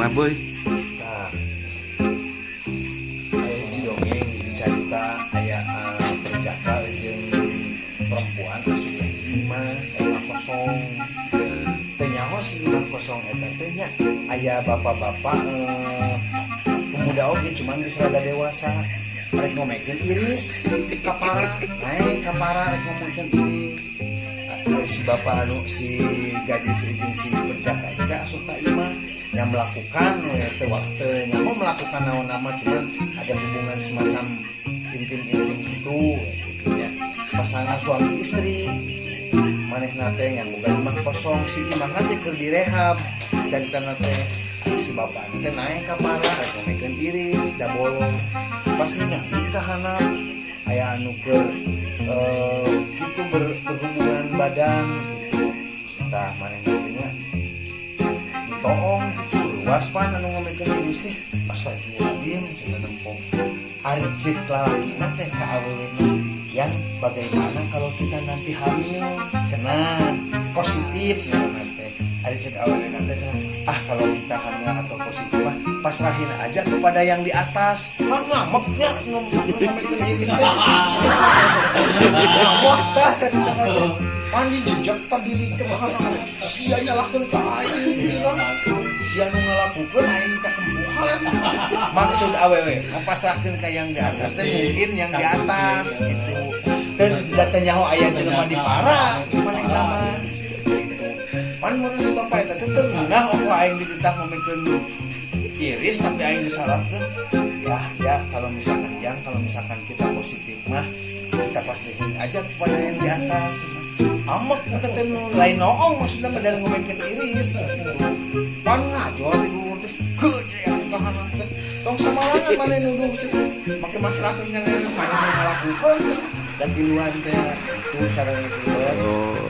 Kumaha, Boy? Nah, aya hiji dongeng dicarita aya perjaka jeung perempuan asup ka hiji imah, imah kosong. Teu nyaho si imah kosong eta teh nya aya bapak-bapak, pemuda oge, cuman geus rada dewasa, rek ngomekeun iris kapara, naik kapara rek ngomekeun iris. Si bapak anu si gadis jeung si perjaka itu teh asup ka imah yang melakukan we teu waktu nyaho melakukan naon nama, cuman ada hubungan semacam intim-intim gitu gitu ya, pasangan suami istri. Manehna teh ngan boga imah kosong, si imah teh keur direhab caritana teh. Ari si bapak teh naik ka para rek ngomekeun iris da bolong, pas ningali ka handap aya anu keur gitu berhubungan badan gitu. Tah, manehna teh nya ditoong gitu luas, pan anu ngomekeun iris teh, astagfirullahaladzim cenah nempo. Ari ceuk lalaki mah teh ka awewe, "Yang bagaimana kalau kita nanti hamil?" cenah, positif ngaranna teh. Ari ceuk awewe nanti cenah, "Ah, kalau kita hamil atau positif mah pasrahin aja kepada yang di atas." Pan ngameknya ngomekeun iris teh ngamuk. Tah, carita teh pan dijejak tah bilik teh, bahkan sia nyalahkeun ka aing cenah, sia nu ngalakukeun, aing katempuhan. Maksud awewe mau pasrahkeun ka yang di atas teh mungkin yang di atas gitu dan da teu nyaho aya jelema di para manehna mah gitu. Pan mun si bapak eta teh teu ngeunah oko aing dititah ngomekeun iris tapi aing disalahkeun. Ya ya, kalau misalkan yang kalau misalkan kita positif mah kita pasrahin aja kepada yang di atas. Amek eta teh nu lain noong, maksudnya mah dari ngomekeun iris gitu. Pan ngajo di luhur teh ke yang kahanan teh tong samalangan maneh nuduh cenah make masalahkeun kana maneh nu ngalakukeun dan tiluan teh itu cara itu, Bos. Oh.